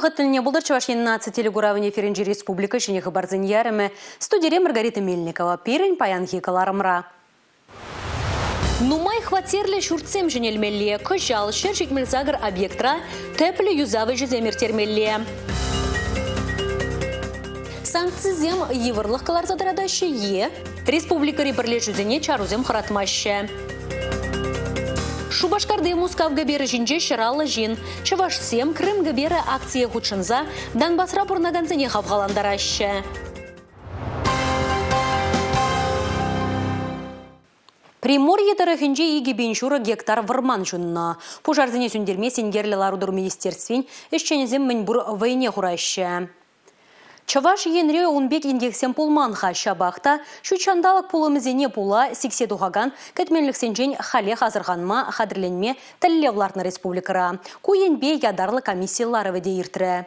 Вӑхӑт тӗлне пултӑр Чӑваш Ен наци телекуравӗн эфирӗнчи республика ҫӗнӗ хыпарсен ярӑмӗ. Студире Маргарита Мельникова. Пирӗн паянхи кӑларӑмра. Нумай хваттерлӗ ҫуртсем ҫӗнелмелле. Кӑҫал 178 объектра тӗплӗ юсав ӗҫӗсем ирттермелле. Санкцисем йывӑрлӑх кӑларса тӑратаҫҫӗ е республикӑри пӗрлешӳсене чарусем хӑратмаҫҫӗ. Шупашкарти Мускав кӗперӗ ҫинче ҫӑраллӑ ҫын. Чӑвашсем Крым кӗперӗ акцие хутшӑнса Донбасра пурӑнакансене хавхалантараҫҫӗ. Приморье тӑрӑхӗнче 2500 гектар вӑрман ҫуннӑ. Пушарсене сӳнтерме синкерлӗ лару-тӑру министерствин ӗҫченӗсем мӗнпур вӑйне хураҫҫӗ. Чӑваш Енре ун пек инкексем пулман-ха, ҫапах та ҫут ҫанталӑк пулӑмӗсене пула сиксе тухакан кӗтменлӗхсенчен халех асӑрханма, хатӗрленме тӗллев лартнӑ республикӑра. Ку енпе ятарлӑ комисси ларӑвӗ те иртрӗ.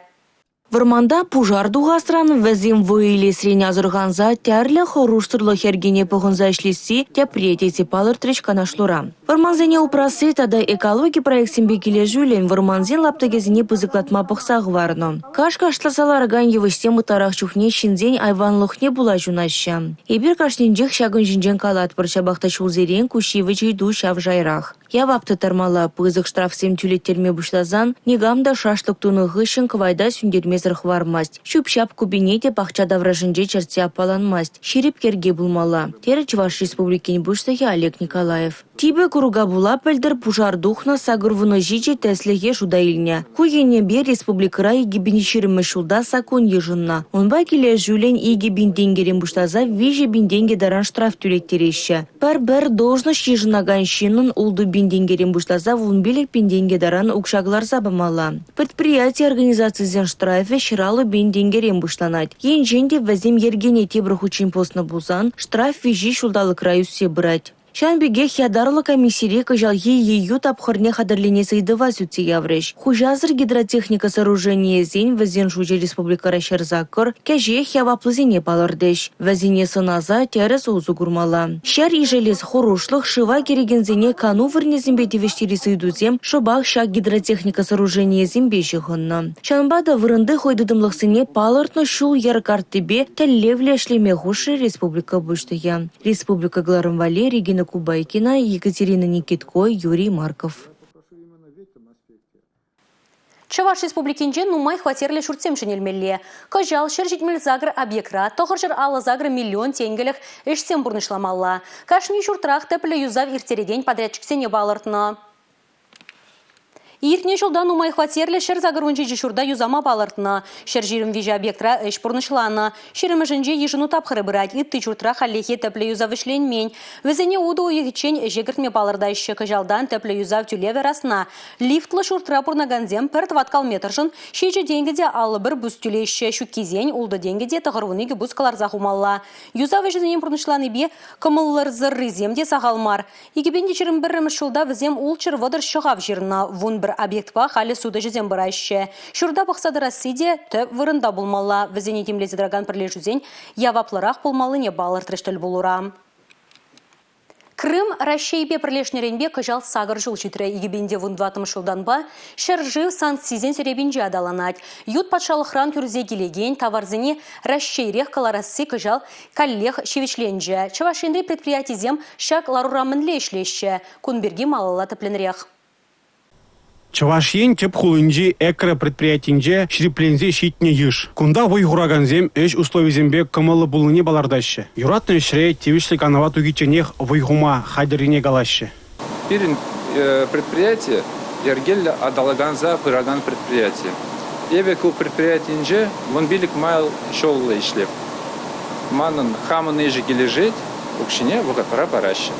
Вӑрманта пушар тухасран, вӗсем вӑй илесрен асӑрханса тӗрлӗ хӑрушсӑрлӑх йӗркине пӑхӑнса ӗҫлесси тӗпре тесе палӑртрӗҫ канашлура. Вӑрмансене упрасси тата экологи проектсемпе килӗшӳллӗн вӑрмансен лаптӑкӗсене пысӑклатма пӑхса хӑварнӑ. Каш кашласа ларакан йывӑҫсем ытларах чухне ҫынсен айванлӑхне пула ҫунаҫҫӗ. Эпир кашнинчех ҫакӑн ҫинчен калатпӑр, ҫапах та ҫулсерен ку ҫивӗч ыйту ҫав шайрах. Явап тыттармалла, пысӑк штрафсем тӳлеттерме пуҫласан никам та шашлӑк тунӑ хыҫҫӑн кӑвайта сӳнтермесӗр хӑвармасть. Ҫӳп-ҫап купине те пахча таврашӗнче чӗртсе аппаланмасть. Ҫирӗп йӗрке пулмалла, терӗ Чӑваш Республикин Пуҫлӑхӗ Олег Николаев. Типӗ курӑка пула пӗлтӗр пушар тухнӑ 87 тӗслӗхе шута илнӗ. Ку енӗпе республикӑра 2020-мӗш ҫулта саккун йышӑннӑ. Унпа килӗшӳллӗн 2 000 тенкӗрен пуҫласа 3 000 тенкӗ таран штраф тӳлеттереҫҫӗ. Пӗр-пӗр должноҫ йышӑнакан ҫыннӑн 6 000 тенкӗрен пуҫласа 15 000 тенкӗ таран укҫа кӑларса памалла. Предприяти-организацисен штрафӗ 150 пин тенкӗрен пуҫланать. Енчен те вӗсем йӗркене тепӗр хутчен пӑснӑ пулсан штраф виҫи ҫулталӑкра ӳссе пырать. Ҫавӑн пекех ятарлӑ комиссире кӑҫалхи ейӳ тапхӑрне хатӗрленес ыйтӑва сӳтсе яврӗҫ. Хуҫасӑр гидротехника сооруженийӗсен вӗсен шучӗ республикӑра 108, кӗҫех яваплисене палӑртӗҫ. Вӗсене сӑнаса тӗрӗс усӑ курмалла. Ҫӗр ишӗлес хӑрушлӑх шыва кӗрекенсене кану вырӑнӗсемпе тивӗҫтерес ыйтусем шӑпах ҫак гидротехника сооруженийӗсемпе ҫыхӑннӑ. Ҫавӑнпа та вырӑнти хӑй тытӑмлӑхсене палӑртнӑ ҫул-йӗр карттипе тӗллевлӗ ӗҫлеме хушрӗ республика Пуҫлӑхӗ. Республика кӑларӑм валли Регина Кубайкина, Екатерина Никитко, Юрий Марков. Чӑваш Республикинче нумай хваттерлӗ ҫуртсем ҫӗнелмелле. Кӑҫал 178 объектра 958 миллион тенкӗлӗх ӗҫсем пурнӑҫламалла. Кашни ҫуртрах тӗплӗ юсав ирттерекен подрядчиксене палӑртнӑ. Иртнӗ ҫулта нумай хваттерлӗ 187 ҫурта юсама палӑртнӑ. 123 объектра ӗҫ пурнӑҫланӑ. Ҫирӗмӗшӗнче йышӑну тапхӑрӗ пырать. Ытти ҫуртра хальлӗхе тӗплӗ юсав вӗҫленмен. Вӗсене утӑ уйӑхӗччен ӗҫе кӗртме палӑртаҫҫӗ. Кӑҫалтан тӗплӗ юсав тӳлевӗ расна. Лифтлӑ ҫуртра пурӑнакансем пӗр тӑваткал метршӑн 7 тенкӗ те 51 пус тӳлеҫҫӗ. Ҫуккисен 6 тенкӗ те 92 пус кӑларса хумалла. Юсав ӗҫӗсене пурнӑҫланипе кӑмӑллӑрсӑррисем те сахал мар. 2021 ҫулта вӗсем 630 ҫӑхав ҫырнӑ. 11 объектпа халӗ суд ӗҫӗсем пыраҫҫӗ. Ҫурта пӑхса тӑрасси те тӗп вырӑнта пулмалла. Вӗсене тимлесе тӑракан пӗрлешӳсен яваплӑрах пулмаллине палӑртрӗҫ тӗлпулура. Крым Раҫҫейпе пӗрлешнӗренпе кӑҫал сакӑр ҫул ҫитрӗ. 2014 ҫултанпа ҫӗршыв санкцисен серепинче аталанать. Ют патшалӑхран кӳрсе килекен таварсене Раҫҫейрех кӑларасси кӑҫал каллех ҫивӗчленчӗ. Чӑваш Енри предприятисем ҫак ларура мӗнле ӗҫлеҫҫӗ? Кун пирки малалла тӗплӗнрех. Чӑваш Ен тӗп хулинчи «Экра» предприятинче ҫирӗпленсе ҫитнӗ йыш. Кунта вӑй хуракансем ӗҫ условийӗсемпе кӑмӑллӑ пулнине палӑртаҫҫӗ. Юратнӑ ӗҫре тивӗҫлӗ канӑва тухичченех вӑй хума хатӗррине калаҫҫӗ. Пирӗн предприяти йӗркеллӗ аталанса пыракан предприяти. Эпӗ ку предприятинче 15 майл ҫуллӑ ӗҫлеп. Манӑн хамӑн ӗҫӗ килӗшет, укҫине вӑхӑтра параҫҫӗ.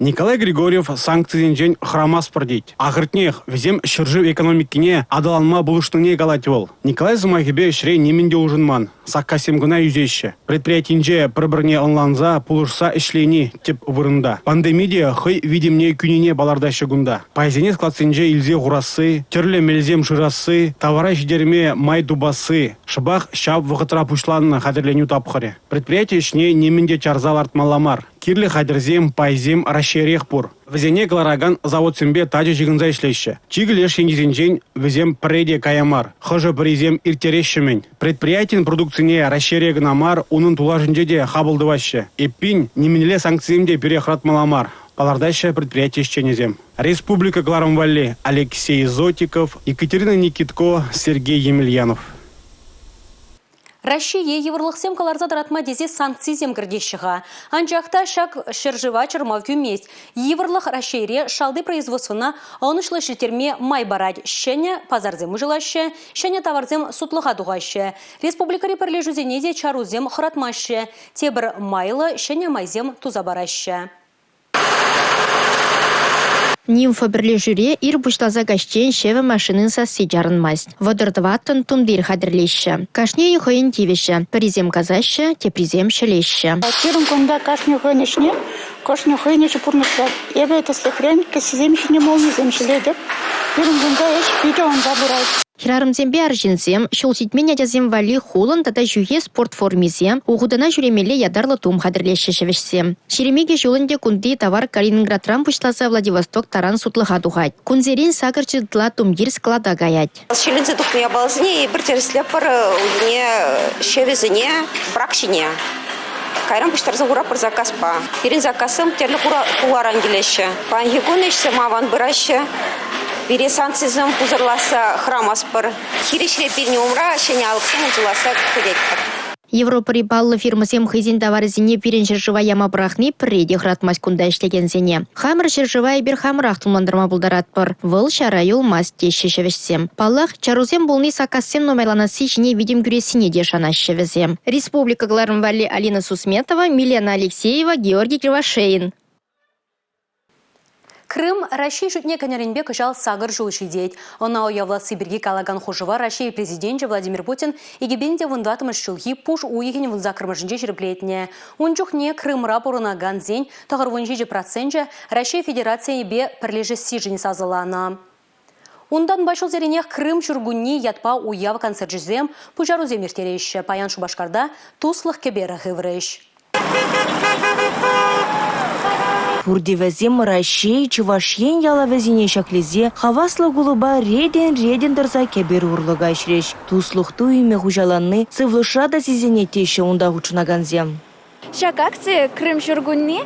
Николай Григорьев санкцисенчен хӑрамастпӑр тет. Ахӑртнех, вӗсем ҫӗршыв экономикине аталанма пулӑшнине калать вӑл. Николай сӑмахӗпе ӗҫре нимӗн те улшӑнман, саккассем кӑна ӳсеҫҫӗ. Предприятинче пӗр-пӗрне ӑнланса, пулӑшса ӗҫлени тӗп вырӑнта. Пандеми те хӑй витӗмне кӳнине палӑртаҫҫӗ кунта. Пайсене складсенче илсе хурасси, тӗрлӗ мелсем шырасси, тавара ҫитерме май тупасси шӑпах ҫав вӑхӑтра пуҫланнӑ хатӗрленӳ тапхӑрӗ. Предприяти ӗҫне нимӗн те чарса лартмалла мар. Кирлӗ хатӗрсем, пайсем Раҫҫейрех пур. Вӗсене кӑларакан заводсемпе тачӑ ҫыхӑнса ӗҫлеҫҫӗ. Чикӗ леш енчисенчен вӗсем пӗрре те кая мар. Хӑшӗ-пӗрисем ирттереҫҫӗ-мӗн. Предприятин продукцине Раҫҫейре кӑна мар, унӑн тулашӗнче те хапӑл тӑваҫҫӗ. Эппин, нимӗнле санкцисем те пире хӑратмалла мар, палӑртаҫҫӗ предприяти ӗҫченӗсем. Республика кӑларӑм валли Алексей Зотиков, Екатерина Никитко, Сергей Емельянов. Раҫҫее йывӑрлӑхсем кӑларса тӑратма тесе санкцисем кӗртеҫҫӗ-ха. Анчах та ҫак ҫӗршыва чӑрмав кӳмест. Йывӑрлӑх Раҫҫейре шалти производствӑна ӑнӑҫлӑ ӗҫлеттерме май парать. Ҫӗнӗ пасарсем уҫӑлаҫҫӗ, ҫӗнӗ таварсем сутлӑха тухаҫҫӗ. Республикӑри пӗрлешӳсене те чарусем хӑратмаҫҫӗ. Тепӗр майлӑ ҫӗнӗ майсем туса параҫҫӗ. Нимфа пӗрлешӳре ир пуҫласа каҫчен ҫӗвӗ машинин сасси чарӑнмасть. 34-ӑн тумтир хатӗрлеҫҫӗ. Кашнийӗн хӑйӗн тивӗҫӗ. Пӗрисем касаҫҫӗ, теприсем ҫӗлеҫҫӗ. Пирӗн кунта кашни хӑйӗн ӗҫне, кашни хӑйӗн ӗҫӗ пурнӑҫлать. Эпӗ, тӗслӗхрен, кӗсьесем ҫине молнисем ҫӗлетӗп. Пирӗн кунта ӗҫ питӗ ӑнса пырать. Хӗрарӑмсемпе арҫынсем, ҫул ҫитмен ачасем валли хулӑн тата ҫӳхе спорт формисем, ухутана ҫӳремелле ятарлӑ тум хатӗрлеҫҫӗ ҫӗвӗҫсем. 22 ҫул ӗнтӗ кунти тавар Калининградран пуҫласа Владивосток таран сутлӑха тухать. Кунсерен сакӑрччӗ ытла тумтир склада каять. Ҫӗленсе тухнӑ япаласене эпир тӗрӗслетпӗр, уйне, ҫӗвӗсене, брак ҫине. Кайран пуҫтарса хуратпӑр заказпа. Пирӗн заказсем тӗрлӗ хуларан килеҫҫӗ. Паянхи кун ӗҫсем аван пыраҫҫӗ. Пире санкцисем пусӑрласса хӑрамастпӑр. Хирӗҫре пирӗн умра ҫӗнӗ алӑксем уҫӑласса кӗтетпӗр. Европӑри паллӑ фирмӑсем хӑйсен таварӗсене пирӗн ҫӗршыва яма пӑрахни пӗрре те хӑратмасть кунта ӗҫлекенсене. Хамӑр ҫӗршыва эпир хамӑрах тумлантарма пултаратпӑр. Вӑл ҫара юлмасть, теҫҫӗ ҫӗвӗҫсем. Паллах, чарусем пулни саккассем нумайланасси ҫине витӗм кӳрессине те шанаҫҫӗ вӗсем. Республика кӑларӑм валли Алина Сусметова, Милена Алексеева, Георгий Кривошеин. Крым Раҫҫей шутне кӗнӗренпе кӑҫал сакӑр ҫул ҫитет. Ӑна уявласси пирки калакан хушӑва Раҫҫей Президенчӗ Владимир Путин 2014 ҫулхи пуш уйӑхӗн вунсаккӑрмӗшӗнче ҫирӗплетнӗ. Ун чухне Крымра пурӑнакансен 97 проценчӗ Раҫҫей Федерацийӗпе пӗрлешессишӗн сасӑланӑ. Унтанпа ҫулсеренех Крым ҫуркунни ятпа уяв концерчӗсем, пуҫарусем ирттереҫҫӗ. Паян Шупашкарта туслӑх кӗперӗ хыврӗҫ. Пурте вӗсем Раҫҫей, Чӑваш Ен ялавӗсене ҫӗклесе хаваслӑ кулӑпа ретӗн-ретӗн тӑрса кӗпер урлӑ каҫрӗҫ. Туслӑх туйӑмӗ хуҫаланни сывлӑшра та сисӗнет теҫҫӗ унта хутшӑнакансем. Ҫак акци Крым ҫуркунни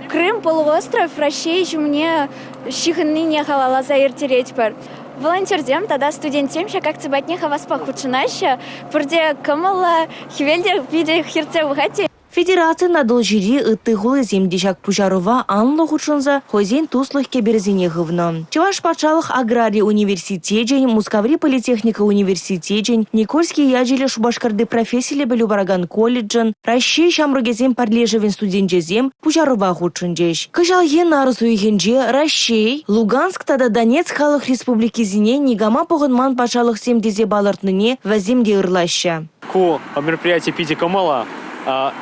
Крым полуостров Раҫҫей ҫумне ҫыхӑннине халалласа ирттеретпӗр. Волонтерсем тата студентсем ҫак акци патне хаваспах хутшӑнаҫҫӗ. Пурте кӑмӑллӑ, хӗвел те питӗ хӗртсе пӑхать. Федерацин Атӑлҫири ытти хулисем те ҫак пуҫарӑва анлӑ хутшӑнса хӑйсен туслӑх кӗперӗсене хывнӑ. Чӑваш патшалӑх аграри университечӗн, Мускаври политехника университечӗн, Никольский ячӗллӗ Шупашкарти профессиллӗ пӗлӳ паракан колледжӑн, Раҫҫей ҫамрӑкӗсен пӗрлешӗвӗн студенчӗсем пуҫарӑва хутшӑнчӗҫ. Кӑҫалхи нарӑс уйӑхӗнче Раҫҫей, Луганск тата Донецк халӑх республикисене никама пӑхӑнман патшалӑхсем тесе палӑртнине вӗсем те ырлаҫҫӗ. Ку мероприяти питӗ кӑмӑллӑ,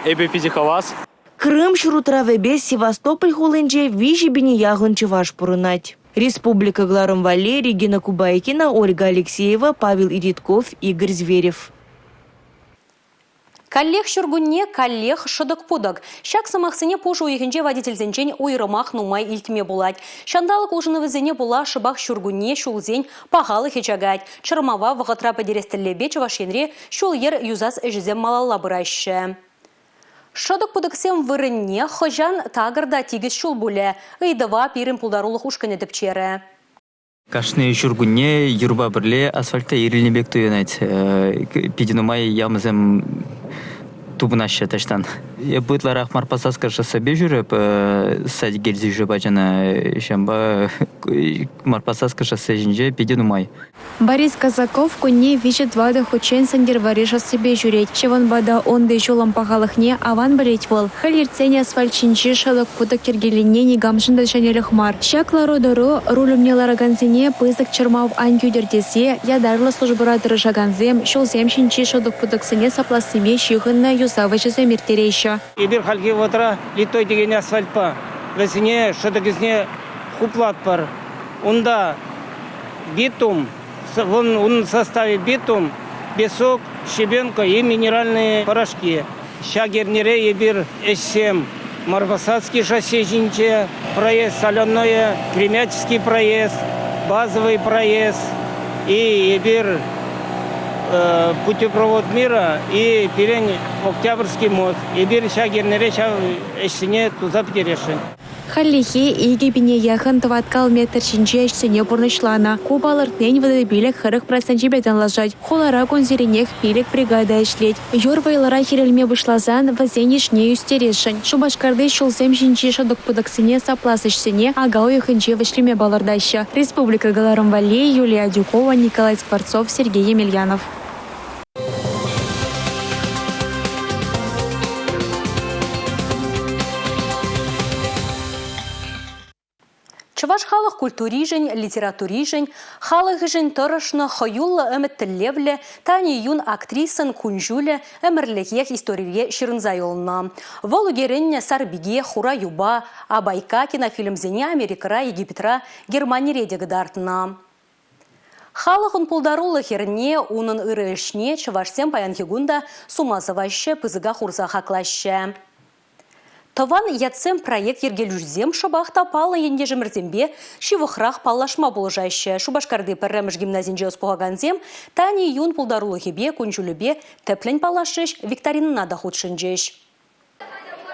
эпӗ питӗ хавас. Крым ҫурутравӗпе Севастополь хулинче 3 пине яхӑн чӑваш пурӑнать. Республика кӑларӑм валли Регина Кубайкина, Ольга Алексеева, Павел Иритков, Игорь Зверев. Каллех ҫуркунне, каллех шӑтӑк-путӑк. Ҫак сӑмахсене пуш уйӑхӗнче водительсенчен уйрӑмах нумай илтме пулать. Ҫанталӑк улшӑнӑвӗсене пула шӑпах ҫуркунне ҫулсен пахалӑхӗ чакать. Чӑрмава вӑхӑтра пӗтерес тӗллевпе Чӑваш Енре ҫул-йӗр юсас ӗҫӗсем малалла пыраҫҫӗ. Шӑтӑк-путӑксем вырӑнне хӑҫан такӑр та тикӗс ҫул пулӗ? Ыйтӑва пирӗн пултарулӑх ушкӑнӗ тӗпчерӗ. Кашни ҫуркунне юрпа пӗрле асфальт та ирӗлнӗ пек туйӑнать. Питӗ нумай ямӑсем тупӑнаҫҫӗ таҫтан. Эп ытларах Марпасаска шоссепе ҫӳреп, садик илсе ҫӳреп ачана. Ҫавӑнпа Марпасаска шоссе ҫинче питӗ нумай. Борис Казаков кунне виҫӗ-тӑватӑ хутчен Сӗнтӗрвӑрри шоссипе ҫӳрет. Ҫавӑнпа та унти ҫулӑм пахалӑхне аван пӗлет вӑл. Хӗл иртсен асфальт ҫинчи шӑтӑк-путӑк йӗркеленни никамшӑн та ҫӗнӗлӗх мар. Ҫак лару-тӑру руль умне ларакансене пысӑк чӑрмав ан кӳтӗр тесе ятарлӑ службӑра тӑрӑшакансем ҫулсем ҫинчи шӑтӑк-путӑксене саплассипе ҫыхӑннӑ юсав ӗҫӗсем ирттереҫҫӗ. Эпир хальхи вӑхӑтра литой текен асфальтпа вӗсене шӑтӑкӗсене хуплатпӑр. Унта битум, ун составе битум, песок, щебенка и минеральные порошки. Ҫак эрнере эпир ӗҫсем Марпосадский шоссе ҫинче проезд, Соленое, Кремяческий проезд, базовый проезд и эпир путепровод мира и пирӗн Октябрьский мост. Эпир ҫак эрнере ҫав ӗҫсене туса пӗтересшӗн. Хальлӗхе 2 пине яхӑн тӑваткал метр ҫинче ӗҫсене пурнӑҫланӑ. Ку палӑртнин 35-40 проценчӗпе танлашать. Хулара кунсеренех 5 бригада ӗҫлет. Юр вӑйлӑрах ирӗлме пуҫласан вӗсен йышне ӳстересшӗн. Шупашкарти ҫулсем ҫинчи шӑтӑк-путӑксене саплас ӗҫсене ака уйӑхӗнче вӗҫлеме палӑртаҫҫӗ. Республика кӑларӑм валли Юлия Адюкова, Николай Скворцов, Сергей Емельянов. Чӑваш халӑх культуришӗн, литературишӗн, халӑхӗшӗн тӑрӑшнӑ хӑюллӑ ӗмӗт-тӗллевлӗ Тани Юн актрисӑн кун-ҫулӗ ӗмӗрлӗхех историре ҫырӑнса юлнӑ. Вӑл ӳкерӗннӗ Сарпике, Хура юпа, Абайка кинофильмсене Америкӑра, Египетра, Германире те кӑтартнӑ. Халӑхӑн пултаруллӑ хӗрне, унӑн ырӑ ӗҫне чӑвашсем паянхи кун та сума сӑваҫҫӗ, пысӑка хурса хаклаҫҫӗ. Тӑван ятсем проект йӗркелӳҫисем шӑпах та паллӑ ентешӗмӗрсемпе ҫывӑхрах паллашма пулӑшаҫҫӗ. Шупашкарти пӗрремӗш гимназинче ӑс пухакансем Тани Юн пултарулӑхӗпе, кун-ҫулӗпе тӗплӗн паллашрӗҫ, викторинӑна та хутшӑнчӗҫ.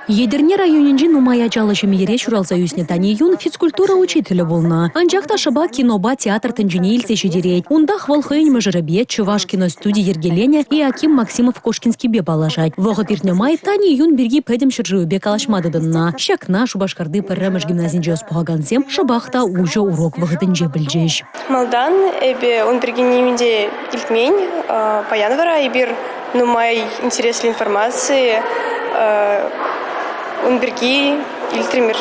Етӗрне районӗнчи нумай ачаллӑ ҫемьере ҫуралса ӳснӗ Тани Юн физкультура учителӗ пулнӑ. Анчах та шӑпа кинопа театр тӗнчине илсе ҫитерет. Унтах вӑл хӑйӗн мӑшӑрӗпе Чӑваш киностуди йӗркеленӗ Иоаким Максимов-Кошкинскипе паллашать. Вӑхӑт иртнӗ май Тани Юн пирки пӗтӗм ҫӗршывӗпе калаҫма тытӑннӑ. Ҫакна Шупашкарти пӗрремӗш гимназинче ӑс пухакансем шӑпах та уҫӑ урок вӑхӑтӗнче пӗлчӗҫ. Малтан эпӗ ун пирки нимӗн те илтмен. Паян вара эпир нумай интереслӗ информаци ун пирки илтрӗмӗр.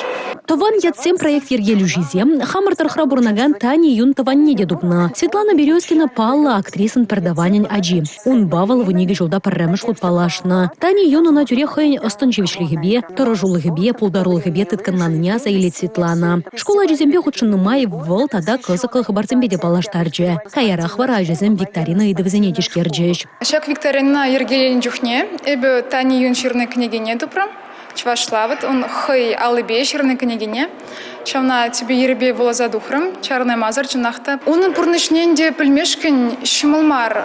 Тӑван ятсем проект йӗркелӳҫисем хамӑр тӑрӑхра пурӑнакан Тани Юн тӑванне те тупнӑ. Светлана Березкина паллӑ актрисӑн пӗртӑванӗн ачи. Унпа вӑл 12 ҫулта пӗрремӗш хут паллашнӑ. Тани Юн ӑна тӳрех хӑйӗн ӑс-тӑн ҫивӗчлӗхӗпе, тӑрӑшулӑхӗпе, пултарулӑхӗпе тыткӑнланине аса илет Светлана. Шкул ачисемпе хутшӑннӑ май вӑл тата кӑсӑклӑ хыпарсемпе те паллаштарчӗ. Каярах вара ачасем викторина ыйтӑвӗсене тишкерчӗҫ. Ҫак викторинӑна йӗркеленӗ чухне эпӗ Тани Юн ҫырнӑ кӗнекене тупрӑм. Чӑвашла вӑт ун хӑй аллипе ҫырнӑ кӗнекене. Ҫавна тӗпӗ-йӗрӗпе вуласа тухрӑм, чарӑнаймасӑр чӑнах та. Унӑн пурнӑҫне ӗнтӗ пӗлмешкӗн ҫӑмӑл мар.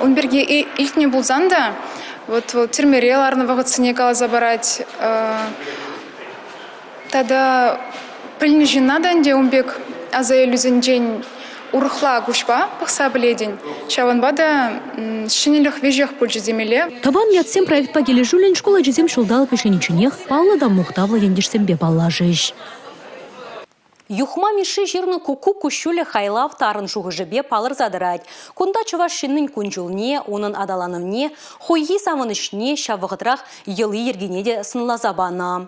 Ун пирки илтнӗ пулсан та, вот вӑл тӗрмере ларнӑ вӑхӑтсене каласа парать. Тата пӗлнӗ ҫынна та ӗнтӗ ун пек аса илӳсенчен урӑхла куҫпа пӑхса пӗлетӗн. Ҫавӑнпа та ҫӗнӗлӗх веҫех пулчӗ темелле. Тӑван ятсем проектпа килӗшӳллӗн шкул ачисем ҫулталӑк вӗҫленичченех паллӑ та мухтавлӑ ентешсемпе паллашӗҫ. Юхма Мишши ҫырнӑ «Куккук куҫҫулӗ» хайлав тарӑн шухӑшӗпе палӑрса тӑрать. Кунта чӑваш ҫыннин кун-ҫулне, унӑн аталанӑвне, хуйхи-савӑнӑҫне, ҫав вӑхӑтрах йӑли-йӗркине те сӑнласа панӑ.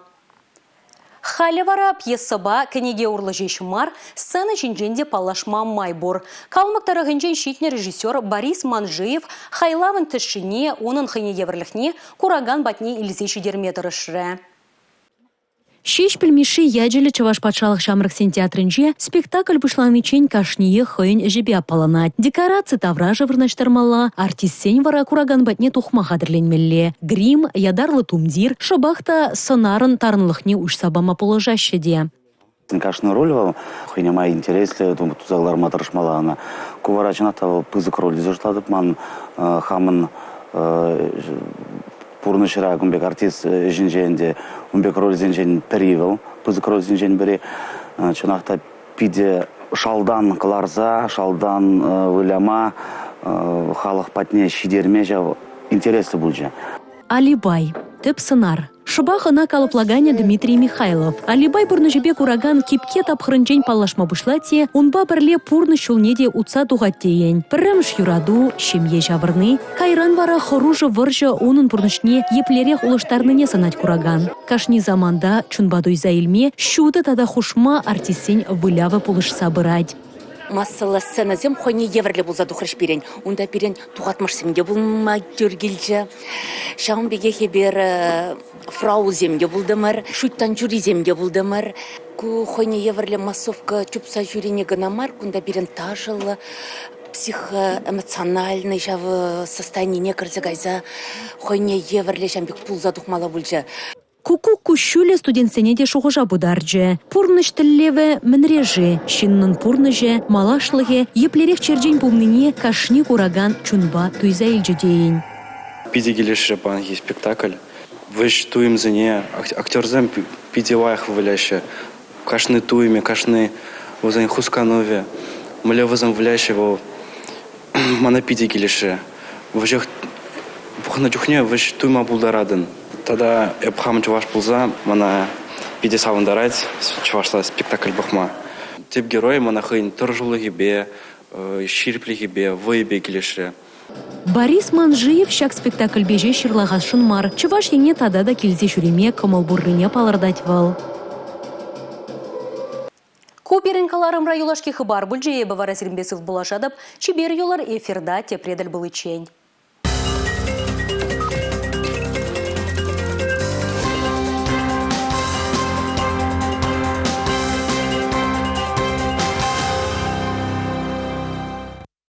Халӗ вара пьесӑпа кӗнеке урлӑ ҫеҫ мар, сцена ҫинчен те паллашма май пур. Калмӑк тӑрӑхӗнчен ҫитнӗ режиссер Борис Манжиев хайлавӑн тӗшшине, унӑн хӑйне евӗрлӗхне куракан патне илсе ҫитерме тӑрӑшрӗ. Ҫеҫпӗл Мишши ячӗллӗ Чӑваш патшалӑх ҫамрӑксен театрӗнче спектакль пуҫланиччен кашниех хӑйӗн ӗҫӗпе аппаланать. Декораци таврашӗ вырнаҫтармалла, артистсен вара куракан патне тухма хатӗрленмелле. Грим, ятарлӑ тумтир, шӑпах та сӑнарӑн тарӑнлӑхне уҫса пама пулӑшаҫҫӗ те. Кашни роль вӑл хӑйне май интереслӗ туса кӑларма тӑрӑшмалла ӑна. Ку вара чӑнах та вӑл пысӑк роль тесе шутлатӑп. Ман хамӑн пурнӑҫра кун пек артист ӗҫӗнче ӗнтӗ ун пек рольсенчен пӗри вӑл, пысӑк рольсенчен пӗри. Чӑнах та питӗ шалтан кӑларса, шалтан выляма, халӑх патне ҫитерме ҫав интереслӗ пулчӗ. Алибай. Тӗп сӑнар. Шӑпах ӑна калӑплаканӗ Дмитрий Михайлов. Алибай пурнӑҫӗпе куракан кипке тапхӑрӗнчен паллашма пуҫлать те унпа пӗрле пурнӑҫ ҫулне те утса тухать тейӗн. Пӗрремӗш юрату, ҫемье ҫавӑрни, кайран вара хӑрушӑ вӑрҫӑ унӑн пурнӑҫне еплерех улӑштарнине сӑнать куракан. Кашни саманта чунпа туйса илме ҫутӑ тата хушма артистсен вылявӗ пулӑшса пырать. Массӑллӑ сценӑсем хӑйне евӗрлӗ пулса тухрӗҫ пирӗн. Унта пирӗн тухатмӑшсем те пулма тӳр килчӗ. Ҫавӑн пекех эпир фраусем те пултӑмӑр, шуйттан чурисем те пултӑмӑр. Ку хӑйне евӗрлӗ массовка чупса ҫӳрени кӑна мар, кунта пирӗн ташӑллӑ, психоэмоциональнӑй ҫав состоянине кӗрсе кайса хӑйне евӗрлӗ ҫавӑн пек пулса тухмалла пулчӗ. Куккук куҫҫулӗ студентсене те шухӑша путарчӗ. Пурнӑҫ тӗллевӗ мӗнре-ши? Ҫыннӑн пурнӑҫӗ, малашлӑхӗ еплерех черчен пулнине кашни куракан чунпа туйса илчӗ тейӗн. Питӗ килӗшрӗ паянхи спектакль. Вӗҫ туйӑмсене актерсем питӗ лайӑх выляҫҫӗ. Кашни туйӑмӗ, кашни вӗсен хусканӑвӗ, мӗнле вӗсем выляҫҫӗ вӑл мана питӗ килӗшрӗ. Вӗҫех пӑхнӑ чухне вӗҫ туйма пултаратӑн. Тата эп хам чӑваш пулса мана питӗ савӑнтарать чӑвашла спектакль пӑхма. Тӗп герой мана хӑйӗн тӑрӑшулӑхӗпе, ҫирӗплӗхӗпе, вӑйӗпе килӗшрӗ. Борис Манжиев ҫак спектакльпе ҫеҫ ҫырлахасшӑн мар. Чӑваш Ене тата та килсе ҫӳреме кӑмӑл пуррине палӑртать вӑл. Ку пирӗн кӑларӑмра юлашки хыпар пулчӗ. Эпӗ вара сирӗнпе сывпуллашатӑп. Чипер юлӑр эфирта тепре тӗл пуличчен.